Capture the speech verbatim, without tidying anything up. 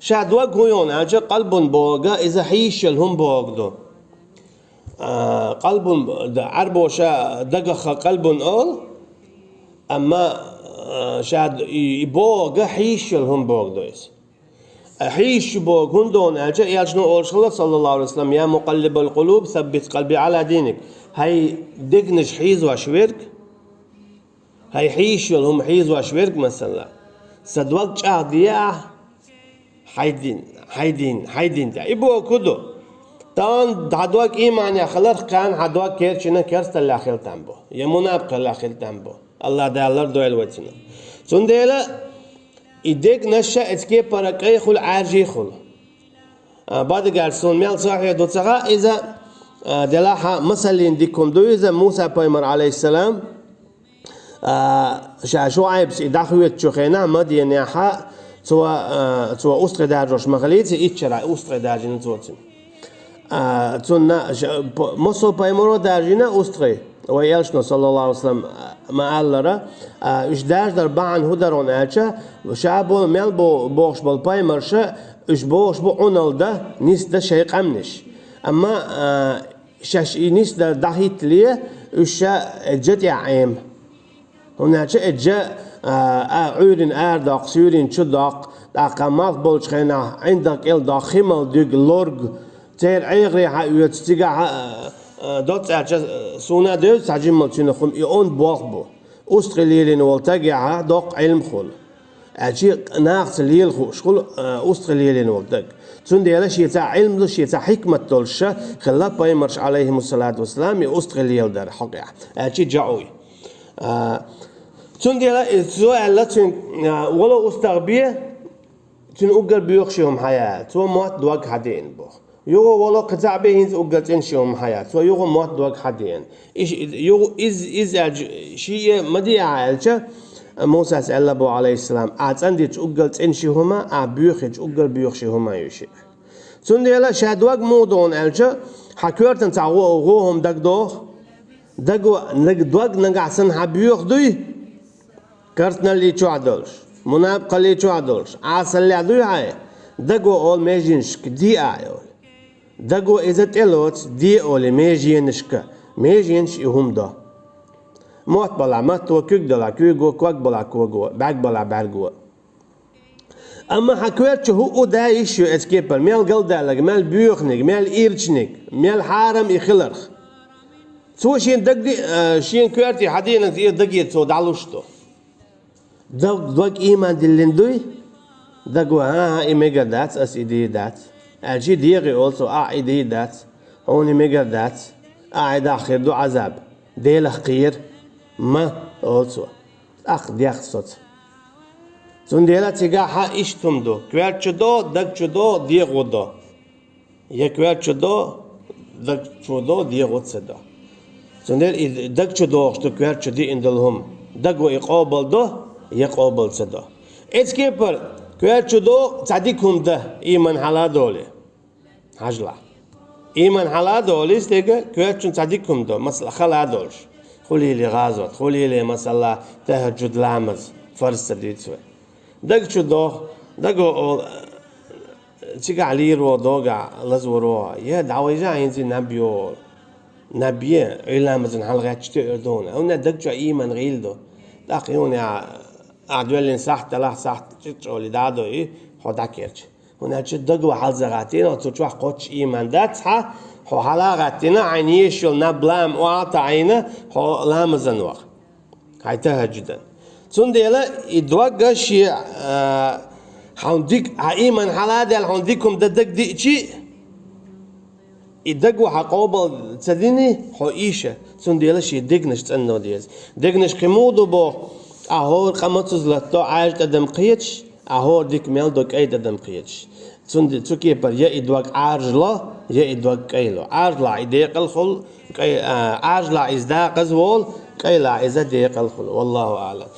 Ша дог хӀун йону аьлча, къалбун бохург иза хьийшал хӀума бохург ду. А, къалбун, да, Ӏарбоша дагах къалбун олу, амма, а, ша д-, и, и бохург хьийшал хӀума бохург ду иза. А хьийшаш бохург хӀунда йону аьлча, Элчано олуш хилла, саллаллаху алейхи ва саллям: «Я мукъаллибал къулуб, саббит къалби Ӏала диник». Хьайн дегнаш хьийзош верг, хьайн хьийшал хӀума хьийзош верг, масала, сан дог чӀагӀде ахь, хьайн дин, хьайн дин, хьайн дин тӀехь. И бохург хӀун ду? Тахана хьан дог ийманехь хиларх, кхана хьан дог керчина керсталлехь хила там бу, я мунапкъаллехь хила там бу. Аллах Дала лардойла вай цунах. Цундела и дегнаш ша эцу кепара кӀай хуьлу, Ӏаьржий хуьлу. А, бадагар суна мел сахьихь ду ца хаьа иза, а, делахь а масаллин дика хӀума ду иза, Муса пайхамар, алейхиссалам, а, ша Шуайбс и дӀахоьцучу хенахь Мадьянехь цо, а, цо устагӀий даржош ма хилийца, иччара устагӀий даржийна цо цуьнан. А, цунна ш-, п-, массо а пайхамаро даржийна устагӀий. Вай Элчано, саллаллаху алейхи ва саллям, ма-аллара, а, уьш даржадар бахьана хӀун дара аьлча, ша бо-, мел бо-, бохуш болу пайхамарша, уьш бохуш бу Ӏуналла дан, нисдан шайн къаьмнаш. Амма, а, шаьш и нисдар дӀахӀиттале, уьш ша, э, жа тӀехь Ӏема. ХӀунда аьлча и жа, а, а, Ӏуьйрина арадоккху, суьйрина чудоккху, тӀаккха малх болчу хенахь ӀиндагӀ кӀел доккху, хи мала дуьгу, лоргу, церан Ӏехаре хьаоьцу, цигахь, а, а, доцца аьлча, а, суна а девза цхьа жимма цуьнан хӀума, и онда болх бу. УстагӀий лелийна волу стагехь доккха Ӏилма хуьлу. Аьлча нахаца лела хууш хуьлу, а, устагӀий лелийна волу стаг. Цундела шеца Ӏилма долуш, шеца хьикмат долуш ша хилла пайхамарш, алейхимуссалату вассалам, и устагӀий леладар хьокъехь. Аьлча жаӀуй. А, цундела и цо аьлла цуьнга, а, вало устагӀ бе, цуьнан уггар боьхуш хӀума хьаяьлла. Цо мотт дог хьадеана боху. Юха вало кхин цхьаъ бе, хӀинца уггар цӀена ши хӀума хьаяьлла. Цо юха мотт дог хьадеана. Иш-, юха иза, иза аьлча, шиъ а ма деа аьлча, Мусас аьлла боху, алейхиссалам: «Ахь цӀандитча уггар цӀена ши хӀума, ахь боьхича уггар боьхуш хӀума ю шиъ». Цундела ша дог муха догӀу аьлча, хьан коьртан цхьа гӀо-, гӀо хӀума дагадогӀу? Даго, наг-, дог нагахь санна хьан боьха дуй? Карсналлий чохь долуш, мунапкъаллий чохь долуш, Ӏасаллехь дуй хьайн? Даго олу меженашка: «Де ахь», – олу. Даго иза тӀелоцу: «Де», – олу меженашка. Меженаш и хӀума до. Мотт балахь матто, куьг далахь куьйго, ког балахь кого, бӀаьрг балахь бӀаьрго. Амма хьан коьрта чу хӀуъу да йиш ю эцу кепара, мел галдаьлларг, мел боьханиг, мел ирчаниг, мел хьарам и хиларх. Цо шен дагди-, а, шен коьрте хьан динан тӀера даге цо дӀалуш ду. Даг, дог ийман диллина дуй? Даго: «ХӀан-хӀа, и мегар дац, ас и дийр дац». Аьлча дегӀе олу цо: «Ахь и дийр дац, хьуна и мегар дац, ахь и дахь хир ду Ӏазаб, Делах кхера». «Ма», – олу цо. ТӀаккха дехна соцу. Цундела цигахь хьан иштта хӀума ду: коьрта чу до, даг чу до, дегӀо до. Я коьрта чу до, даг чу до, дегӀо ца до. Цундела и даг чу догӀуш ду коьрта чу деана долу хӀума. Даго и къобал до, я къобал ца до. Эцу кепара, коьрта чу до, цхьа дика хӀума дан, ийман хьала а долий. Хьажалахь. Ийман хьала а долий стеган, коьрта чу цхьа дика хӀума до, масала, хала а долуш. Хуьлийла гӀазот, хуьлийла, масала, тахӀажжуд ламаз, фарз ца дуьйцу вай. Даг чу догӀу, даго олу, цигахь лийр ву догахь лазор ву, я дӀавайжа хӀинца наб йо, наб е, Ӏуьйламазан хьалагӀаьтташ тоьар ду хьуна. ХӀунда даг чохь ийман гӀийла ду. ТӀаккха юна а, а доьллина сахьт далахь, сахьт чӀичӀоли дӀадо и, хьо дӀакерча. ХӀунда аьлча даго хьалза гӀаттийна, цу чохь кхоччуш ийман дац хьан, хьо хьала а гӀаттийна, хьайна еш йолу наб лам охьа а таӀийна, хьо ламазан ваха. Хьайн тахӀажжудан. Цундела и дог шен, а, хьуна дика, хьан ийман хьала а даьлла, хьуна дика хӀума дан дагадиъчи, и даго хьан къобал ца дини, хьо ийша, цундела шен дегнаш цӀанно деза. Дегнаш кхин муха ду боху, ахь хӀора къа мацаза латто, Ӏаьржа тӀадам кхеташ, ахь хӀора дика мел до, кӀайн тӀадам кхеташ. Цунде-, цу кепара я и дог Ӏаьржа ло, я и дог кӀайн ло. Ӏаьржалахь и декъал хуьлу, кӀай-, а, Ӏаьржалахь иза декъаза волу, кӀайлахь иза декъал хуьлу. Валлаху аълам.